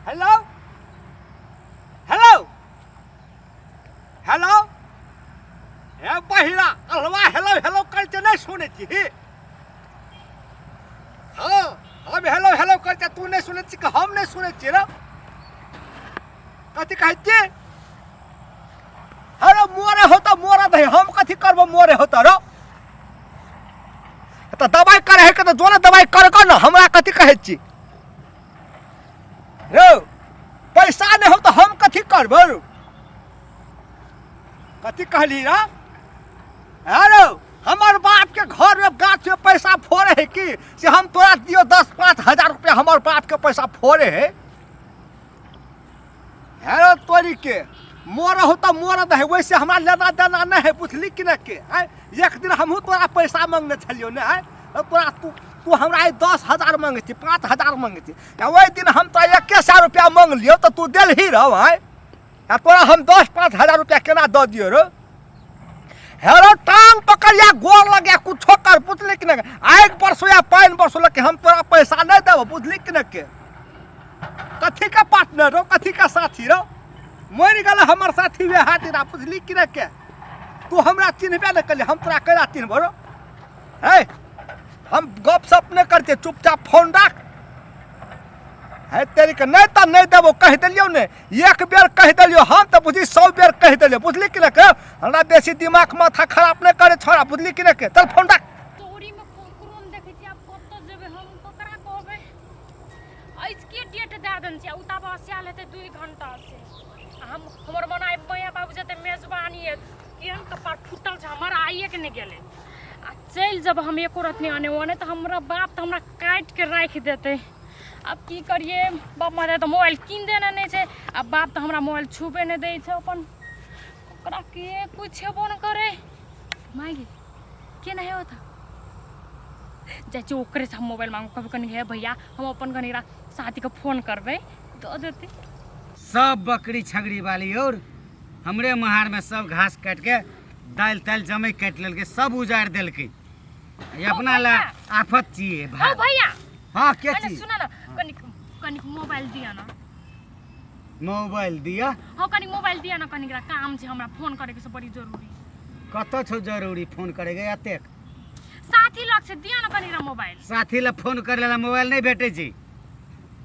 Hello hello hello हे बहिरा अलवा hello hello करते नहीं सुनै छी हाँ हम हेलो हेलो करते तू नहीं सुनै छी कि हम नहीं सुनै छी रे कथी कहै छी अरे मोरे हो तो मोरा दही हम कथी करबो मोरे हो तो रो तऽ दबाइ करे है के तऽ जो ने दबाइ कर कर ने हमरा कथी कहै छी रौ पैसा नहि हो तऽ हम कथी करबो रौ कथी कहली रे अरे हमर बाप के घर में गाछ में पैसा फोड़े है की से हम तोरा दियो 10-5 हजार रुपया हमर बाप के पैसा फोड़े है। हेरो तोरी के मोर हो तो मोर दे, वैसे हमरा लेना देना नहीं है, बुझली कि नहीं के? आय एक दिन हमहूँ तोरा पैसा मांगने छलियो ने, आय तोरा तू तू हमरा आइ 10,000 मांगे छी, 5,000 मांगे छी, आ ओहि दिन हम तोरा 100 रुपया मांगलियो तऽ तू देलही रहो। आय आ तोरा हम 10-5 हजार रुपया केना दऽ दियो रो? हेरो टांग पकड़िया गोर लगे कुछो कर, बुझली कि नहीं? आगि बरसो या पानि बरसो लेकिन हम तोरा पैसा नहीं देबो, बुझली कि नहीं के? कथी का पार्टनर रो, कथी का साथी रो? मरि गेल हमर साथी वएह दिन, बुझली कि नहीं के? तू हमरा चिन्हबे नहीं कली, हम तोरा केना चिन्हबो रो? है हम गप सप नहीं करते, चुपचाप फोन राख। है तेरी के नहीं तऽ नहीं देबो, कहि देलियौ ने, एक बेर कहि देलियौ हम तऽ बुझी 100 बेर कहि देलियौ, बुझली कि नहीं के? हमरा बेसी दिमाग माथा खराब नहीं करे छोड़ा, बुझली कि नहीं के? चल फोन राख। तोरी में कुकुरों देखै छी। आब कतऽ जेबै हम, ककरा कहबै? आजके डेट दए देने छै, उताब आयल हेतै 2 घंटा से। आ हम हमर मन आइ मैया बाबू जेतै मेजबानी है, केहन कपार फूटल छै हमर, आइए के नहि गेलै। आ चलि जब हम एको रत्ती नहि आने ओने तऽ हमरा बाप तऽ हमरा काटि के राखि देतै। आब की करिए? बाप माता तऽ मोबाइल कीन देने नहि छै आ बाप तऽ हमरा मोबाइल छुबे नहि दै छै अपन। ओकरा के पुछेबो नहि करै। माय गे, के नहीं होता? जाइ छी ओकरेसँ हम मोबाइल मांगू। कभी कनि हे भैया, हम अपन कनि साथीके फोन करबै, दऽ देतै। सब बकरी छगरी वाली और हमरे महार में सब घास काट के दालि तालि जमै काटि लेलकै, सब उजाड़ि देलकै। ई अपना ला आफत छियै। ओ भाई। भैया। हाँ, के अरे चीज? सुन न, कनिक कनिक मोबाइल दिअ न। मोबाइल दिया? हाँ, कनिक मोबाइल दिअ न, कनिक काम छै हमरा, फोन करैके से बड़ी जरूरी। कतऽ छौ जरूरी फोन करेगे एतेक? साथी लग छै, दिअ न कनिक मोबाइल। साथी ला फोन करे ला मोबाइल नहीं भेटै छै,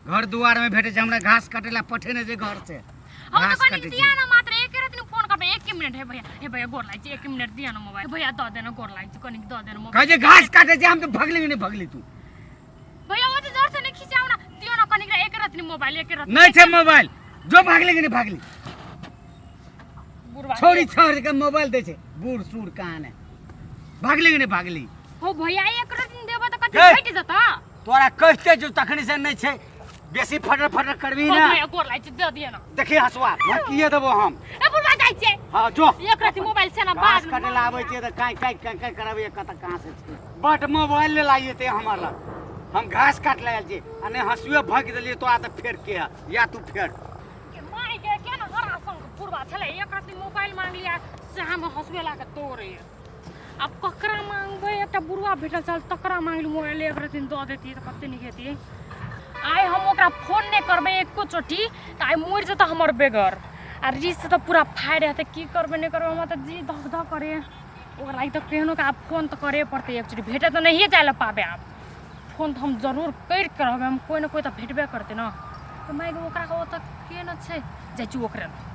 घर दुआर में भेटै छै। हमरा घास काटे ला पठेने छै घर से। हम घास तऽ कनिक काटै दिअ छै। न, मात्र एक राति फोन करबै, एक मिनट। हे भैया, हे भैया, गोर लागै छै, एक मिनट दिअ न मोबाइल। भैया, दऽ देना, गोर लागै छै, कनिक दऽ देना मोबाइल। कहै छै घास काटे छै, हम तऽ भगली कि नहीं भगली तू? भैया, ओ जोर से नहीं खिंचाओ ना, दियो ना कनिक एक रत्नी मोबाइल, एक रत्नी। नहीं छै मोबाइल, जो भागली कि नहीं भागली? बुढ़वा। छोड़ी छोड़ के मोबाइल दै छै, बूढ़ सूढ़ कहाँ ने। भागली कि नहीं भागली? हो भैया, एक रत्नी देबो तऽ कथी गै। घटि जता? तोरा कहिते जो तखनी से नहीं छै, बेसी फटर फटर करबी हो ना। भैया, गोर लागै छै, दऽ दिअ ना। देखी हसुआ भकिए देबो हम। ए बुढ़वा, जाइ छै। हाँ, जो। एक रत्ती मोबाइल छै ना। घास बाद काटे ला आबै छियै तऽ काँय काँय काँय काँय कराबैए। कतऽ कहाँ से छै? बट मोबाइल ले लाइए ते हमर लग। हम घास काट लागल छी आ नहि हँसुए भगि देलियै तोरा तऽ फेर के है या तू फेर। माय गे, के ना हरा संग बुढ़वा छलै, एक रत्ती मोबाइल मांगलियै से हम हंसुए ला के तोड़े। आब ककरा मांगबै? एकटा बुढ़वा भेटल छल, तकरा मांगली मोबाइल, एक रत्ती दऽ देतियै तऽ कते नीक हेतियै। आइ हम ओकरा फोन नहि करबै एको चोटी तऽ आइ मरि जेतै हमर बेगर। आ रिस तऽ पूरा फाड़ि हेतै। की करबै, नहि करबै, हमरा तऽ जी धक धक करे। ओकरा लागि तऽ केहनो के आब फोन तऽ करे पड़तै एकचोटि। भेटे तऽ नहिए जाय लए पाबै, आब फोन तऽ हम जरूर करि कऽ रहबै। हम कोइ ने कोइ तऽ भेटबे करतै ने। तऽ माय गे, ओकरा ओतऽ के ने छै? जाइ छी ओकरे लग।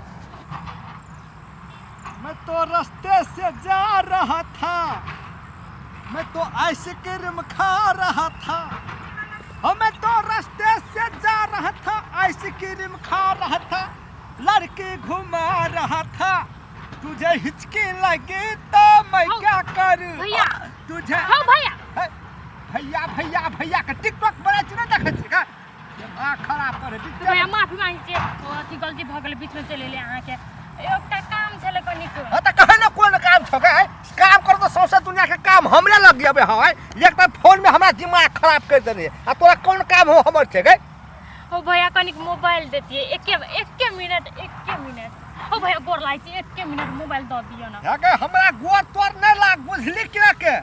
मैं तो रास्ते से जा रहा था, मैं तो आइसक्रीम खा रहा था। हाँ, मैं तो रास्ते से जा रहा था, आइसक्रीम खा रहा था, लड़की घुमा रहा था, तुझे हिचकी लगी तो मैं हाँ। क्या करूं? भैया। तुझे हौ भैया। हे, भैया भैया भैया के टिकटॉक बना छी, नहीं देखै छी का? दिमाग खराब करे। तऽ भैया, माफी मांगै छियै, ओ अथी गलती भऽ गेलै, बीचमे चलि एलियै। अहाँके एकटा काम छलै कनिक। हाँ तऽ कहे ने कोन काम छौ गे? काम कर तऽ सौंसे दुनिया के काम हमरे लग अबे है। एक तऽ फोन में हमरा दिमाग खराब कर देने आ तोरा कोन काम हो हमर छै गे? ओ भैया, कनिक मोबाइल देतियै, एके एके मिनट, एके मिनट। ओ भैया, गोर लागै छी, एके मिनट मोबाइल दऽ दिअ ने। हे गे, हमरा गोर तोर नहीं लाग, बुझली कि के?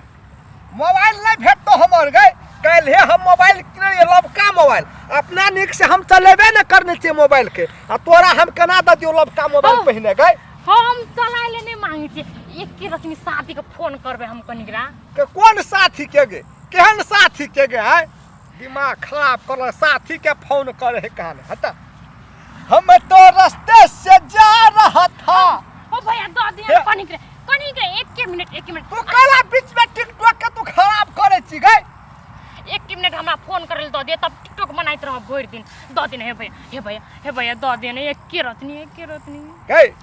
मोबाइल नहीं भेटतो हमर गे। काल्हे हम मोबाइल किनलियै लबका मोबाइल अपना नीक से हम चलेबे ने करने छियै मोबाइल के आ तोरा हम केना दऽ दियौ लबका मोबाइल हौ। पहिने गै हम चलाय ले नहीं मांगे छियै एक रत्नी शादी के फोन करबै हम कनिकरा के कोन साथी के गे केहन साथी के गे आय दिमाग खराब कर साथी के फोन करे है कान हटा हम तो रास्ते से जा रहा था ओ भैया दऽ दिअ हे। कनिक कनिक एक मिनट एक मिनट तू काला बीच में टिकटॉक के तू खराब करे छी गई एक मिनट हमरा फोन करे दऽ दिअ तब टिकटॉक बनाइत रहब भरि दिन दऽ दिअ हे भैया हे भैया हे भैया दऽ दिअ ने एके रत्नी एके रत्नी गई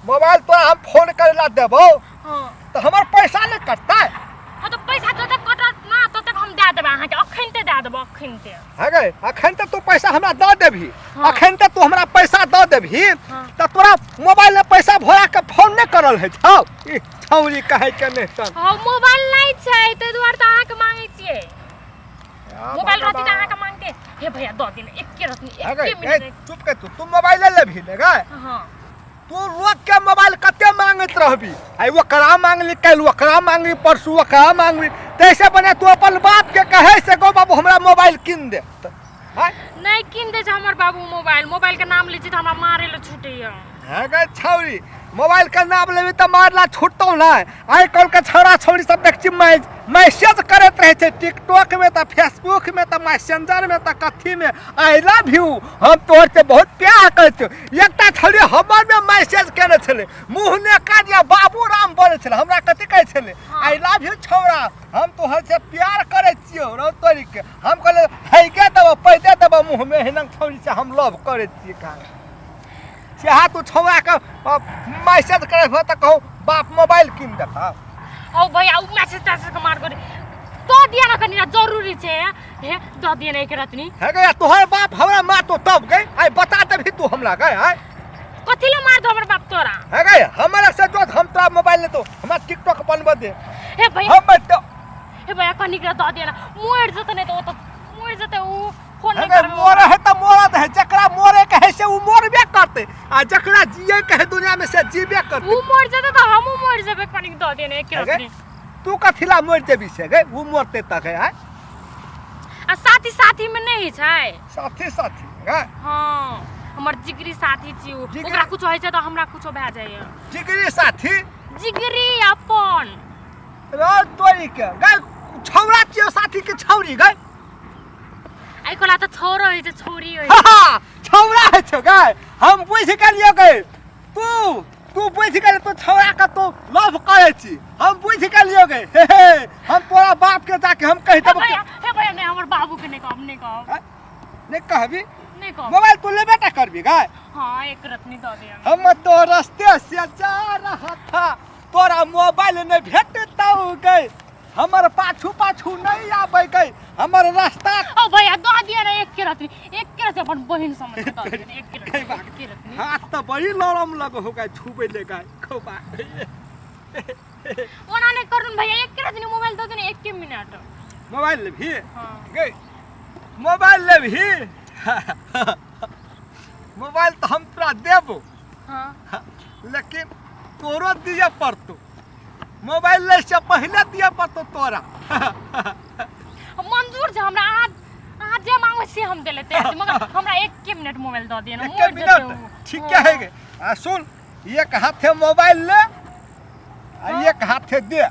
मोबाइल तोरा हम फोन करे ला देबो हाँ तो हमर पैसा नहीं कटता हाँ तो पैसा जब तक कटत ना तब तक हम दए देबै अहाँके अखन ते दए देबै अखन ते है गई अखन तक तू पैसा हमरा दऽ देबही हाँ। अखन तक तू हमरा पैसा दऽ देबही हाँ। तऽ तोरा मोबाइल में पैसा भरा के फोन नहीं करल है छौ ई छौरी कहै के नहीं सन हाँ मोबाइल नहीं छै ताहि दुआरे तऽ अहाँके मांगै छियै मोबाइल रहती तऽ अहाँके मांगते हे भैया दऽ दिअ ने एके रत्नी है एके गई मिनट ए, चुप के तू तू मोबाइल लेबही ने गई हाँ तू लोग के मोबाइल कते मांगैत रहबी आइ ओकरा मांगली काल्हि ओकरा मांगली परसू ओकरा मांगली तैसे बने तू अपन बाप के कहे से गो बाबू हमरा मोबाइल कीन दे तऽ आँय? नहीं कीन दे छै हमर बाबू मोबाइल मोबाइल के नाम लै छी तऽ हमरा मारे लए छूटैया है गै छौरी मोबाइल के नाम लेबी तऽ मारला छूटतौ नहि आइ काल्हि के छौड़ा छौड़ी सब देख छी मैसेज करैत रहै छै टिकटॉक में तऽ फेसबुक में तऽ मैसेंजर में तऽ कथी में I love you हम तोहर से बहुत प्यार करै छियौ एकटा छौड़ी हमर में मैसेज केने छलै मुँह ने काटिया बाबू राम बनै छलै हमरा कथी कहै छलै I love you छौड़ा हम तोहर से प्यार करै छियौ रौ तोरी के हम कहलियै हैके देबो पैदे देबो मुँह में हिनक छौड़ी से हम लव करै छियै कहाँ सेहा तू छौड़ाके मैसेज करै हो तऽ कहू बाप मोबाइल कीन देता औ भैया उ मैसेज तैसेज के मार करी दऽ दिया ना कनी ना जरूरी छै हे दऽ दिया ना एक रत्नी है गया तोहर बाप हमरा मारतो तब गई आइ बता देबही तू हमरा गए आइ कथी ले मार दो हमर बाप तोरा है गए हमरा से जो हम तोरा मोबाइल लेतो हमरा टिकटॉक बनब दे हे भैया हम तो हे भैया कनी के दऽ दिया ना मरि जेतै नहीं तऽ ओ तऽ मरि जेतै उ फोन नहीं अगर करबै मोरे है तऽ मोरत है जकरा मोरे के है से उ मोरबे करते आ जकरा जिए के है दुनिया में से जीबे करते उ मरि जेतै तऽ हमहूँ मरि जेबै कनी दऽ दिया ना एक है गए? रत्नी तू कथिला मरि जेबी से गए उ मरते तक है आय? आ साथी साथी में नहीं छै साथी साथी गए हाँ हमर जिगरी साथी छी उ जिगरी- ओकरा कुछो होइ छै तऽ हमरा कुछो भए जाइए जिगरी साथी जिगरी अपन रो तोरी के गए छौड़ा छियो साथी के छौरी गए आइ कोला तऽ छौरो होइ छै छौरी होइ हा छौड़ा है छौ गए हम बुझि गेलियो गए तू तू बुझि गेली तू छौड़ा के तू लव करै छी हम बुझि गेलियो गए हे हे हम तोरा बाप के जाके हम कहि हे देबो भैया हे भैया नहीं हमर बाबू के नहीं कहब नहीं कहब हैं? नहीं कहबी नहीं कहब मोबाइल तू लेबे टा करबी गए हाँ एक रत्नी दऽ दिअ हम तो रास्ते से जा रहा था तोरा मोबाइल नहीं भेटतौ गए हमर पाछू पाछू नहीं आबै गए हमर रास्ता ओ भैया दऽ दिअ ने एक के रत्नी एक के रत्नी अपन बहिन समझ के दऽ दिअ ने, एक के रत्नी गई बात। एक के रत्नी हाथ तऽ बड़ी लरम लगो हो गए छुबै ले गए खोबा ओना नहीं करू ने भैया एक के रत्नी मोबाइल दऽ दिअ ने एक के मिनट मोबाइल लेबही हाँ गई मोबाइल लेबही मोबाइल तऽ हम तोरा देबो हाँ लेकिन तोरो दिअ पड़तौ मोबाइल लै से पहिले दिअ पड़तौ तोरा मंजूर छै हमरा अहाँ अहाँ जे मांगबै से हम देले तैयार छी मगर हमरा एक के मिनट मोबाइल दऽ दिअ ने एक मरि जेतै मिनट उ। ठीक है गे आ सुन एक हाथे मोबाइल ले आ एक हाथे दे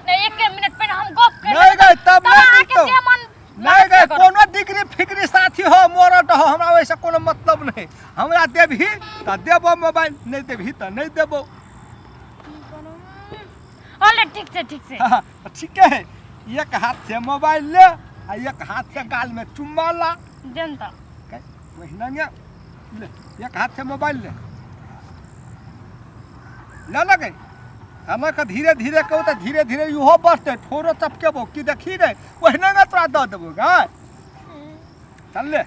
नहीं एक मिनट पहिले हम गप कर नहीं गए तब नहीं अहाँके मिलतौ जे मन नहीं गए लागत से करब। कोनो डिग्री फिग्री साथी हो मोरट हो हमरा वैसे कोनो मतलब नहीं हमरा देबही तऽ देबो मोबाइल नहीं देबही तऽ नहीं देबो अले ठीक छै ठीक छै हाँ, ठीक है एक हाथ से मोबाइल ले आ एक हाथ से गाल में चुम्मा ला देन तऽ महीना ने ले एक हाथ से मोबाइल ले ले लगे हमें के धीरे धीरे कहू तऽ धीरे धीरे इहो बढ़तै ठोरो चपकेबो की देखी रे ओहिना ने तोरा दऽ देबो गाय चल ले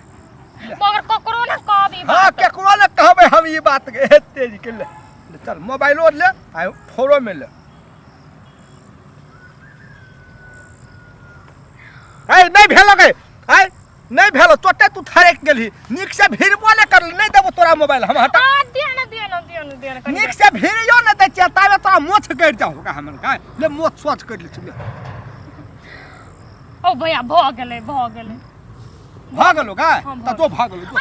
मगर ककरो ना कहब ई हाँ बात केकरो ने कहबै हम ई बात के हे तेरी के ले ले चल मोबाइलो ले आ ठोरो में ले ए नहीं भेलो गे ए नहीं भेलो तोटे तू थरक गेलही नीक से भिड़बो ने करल नहीं देबो तोरा मोबाइल हम हटा आ दिया ना दिया ना दिया ना दिया ना कनी नीक से भिड़ियो ने दै छियै ताबे तोरा मोछ गड़ि जाओ हमर गाय ले मोछ स्वच्छ कर ले छी ले। ओ भैया भऽ गेलै भऽ गेलै। भऽ गेलो गाय? हाँ, तऽ जो भऽ गेलो जो। आ,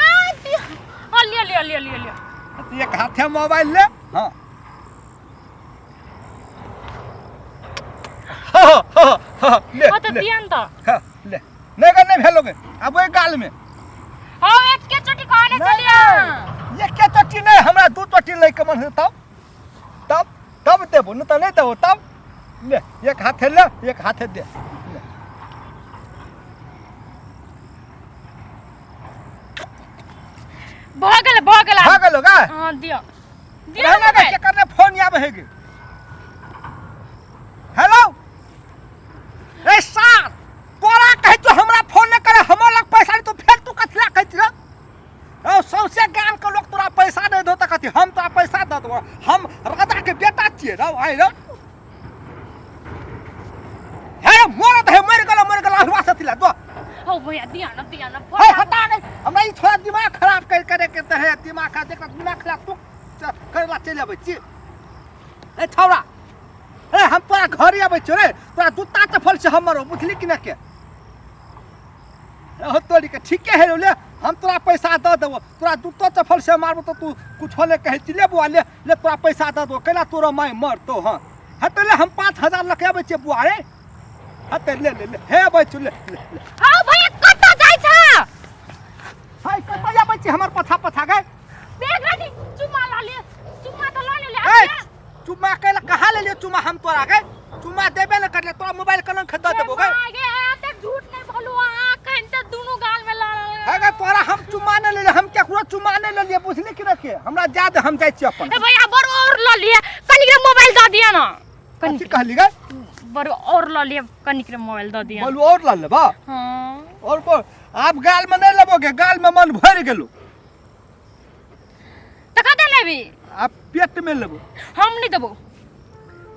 हाँ, लिअ लिअ लिअ लिअ लिअ। तऽ एक हाथे मोबाइल ले। हाँ हाँ हाँ हाँ, ले। हाँ तऽ ले। दियन तऽ। हाँ, ले। नहीं गे, नहीं भेलो गे, अब ओहि गाल में। हाँ, एके चोटी कहने चलिया। एके चोटी नहीं, हमरा दू चोटी लैके मन है तब तब तब देबो, नहीं तऽ नहीं देबो तब। ले, एक हाथे ले, एक हाथे दे। ले। भऽ गेलै भऽ गेलै। भऽ गेलो गे? हाँ, दिअ दिअ। रहना गे। मोबाइल। केकर ने फोन आबै है गे? हेलो, ए सार, तोरा कहै छौ हमरा फोन नहि करे, हमर लग पैसा नहीं, तू फेर तू कथिला कहै छी रे? औ सौंसे गाम के लोग तोरा पैसा नहीं दो तऽ कथी हम तोरा पैसा दऽ देबो? हम राजा के बेटा छियै रौ। आइ रौ, हे मरद हे, मरि गेलो मरि गेलो, अहिवा से थिला दो। हो भैया, दिया ना दिया ना। हे फोन। हटा गई, हमरा ई थोड़ा दिमाग खराब कर करे के तऽ है दिमाग खराब, देखा दिमाग खराब तू करेला चलि अबै छी। ए छौड़ा, ए हम तोरा घरे अबै छियौ रे, तोरा जूता चप्पल से हमर हो, बुझली कि नहि के? हो तोरी के, ठीके है ले, हम तोरा पैसा दऽ देबो, तोरा जूतो चप्पल से मारबो तऽ तू कुछो नहि कहै छी। ले बुआ, ले ले, तोरा पैसा दऽ देबो, केना तोरा माय मरतौ? हँ हेतै, ले, हम 5000 लऽ के अबै छियै बुआ रे, हेतै, ले ले ले, हे अबै छियौ, ले ले ले। हाँ भैया, कतऽ जाइ छ? हाय, कतऽ अबै छी हमर पछा पछा गए? देख रानी, चुम्मा लऽ ले, चुम्मा तऽ लऽ ले ले। ए चुम्मा कैला कहाँ ले लियो चुम्मा हम तोरा गए? चुम्मा देबे न करले, तोरा मोबाइल केना खरीद देबो गए? गे एते झूठ नहीं बोलू, अहाँ कहीं तऽ दुनू गाल में लऽ ले। हे गे, तोरा हम चुम्मा नहि लेलियै, हम केकरो चुम्मा नहि लेलियै, बुझली कि नहि के? हमरा जा दे, हम जाइ छी अपन। ए भैया, बड़ और लऽ लिए, कनिक रे मोबाइल दऽ दिअ ना। कथी कहली गे? बड़ और लऽ लिए, कनिक रे मोबाइल दऽ दिअ। बोलू, और लऽ लेबा? हाँ। और को आब गाल में नहीं लेबोगे, गाल में मन भरि गेलो। तऽ कतऽ लेबी? आब पेट में लेबो। हम नहीं देबो।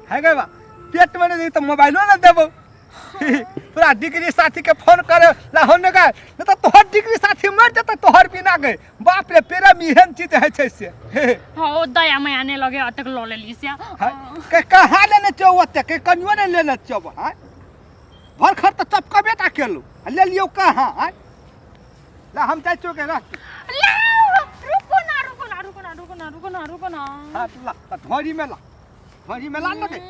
है गे बा, पेट में नहीं दी तऽ मोबाइलो नहीं देबो। तोरा डिग्री साथी के फोन करे ला होने गए, नहीं तऽ तोहर डिग्री साथी मर जेतै तोहर बिना गए। बाप रे, प्रेम एहन चीज है छै से। हाँ, ओ दया माया नहीं लगे, अतक लऽ लेली से। है के कहाँ लेने छौ ओते के? कनियो नहीं लेने छौ। हाँ, भर खर तऽ चपकबे टा केलौ आ ले लियौ कहाँ? आँय, ला, हम जाइ छियौ के रह। ला, रुको ना रुको ना रुको ना रुको ना रुको ना रुको ना। हाँ ला, तऽ ढोरी में ला, ढोरी में ला लगे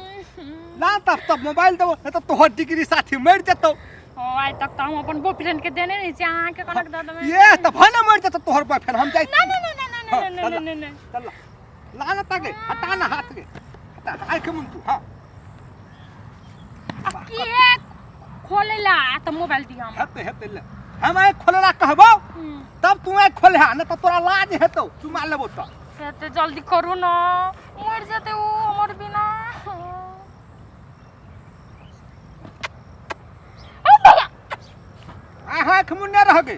ला, तब तब मोबाइल देबो, नहीं तऽ तोहर डिग्री साथी मरि जेतौ। ओ आइ तक तऽ हम अपन बॉयफ्रेंड के देने नहीं छी, अहाँके कनक दऽ देबै? ये तऽ भने मरि जेतौ तोहर बॉयफ्रेंड, हम जाइ ना ना ना ना ना ना ना ना ना। चल ला, ला ना ताके, हटा ना हाथ के, हटा आँख मुन तू। हाँ। आ के खोले ला तऽ मोबाइल दिअ हमरा। हेतै हेतै, ले, हम आँखि खोले ला कहबौ तब तू आँखि खोले, नहीं तऽ तोरा लाज हेतौ चुमा लेबौ तऽ। से तऽ जल्दी करू ना, मरि जेतै ओ हमर बिना। ओ भैया। आँख मुन्ने रह गई।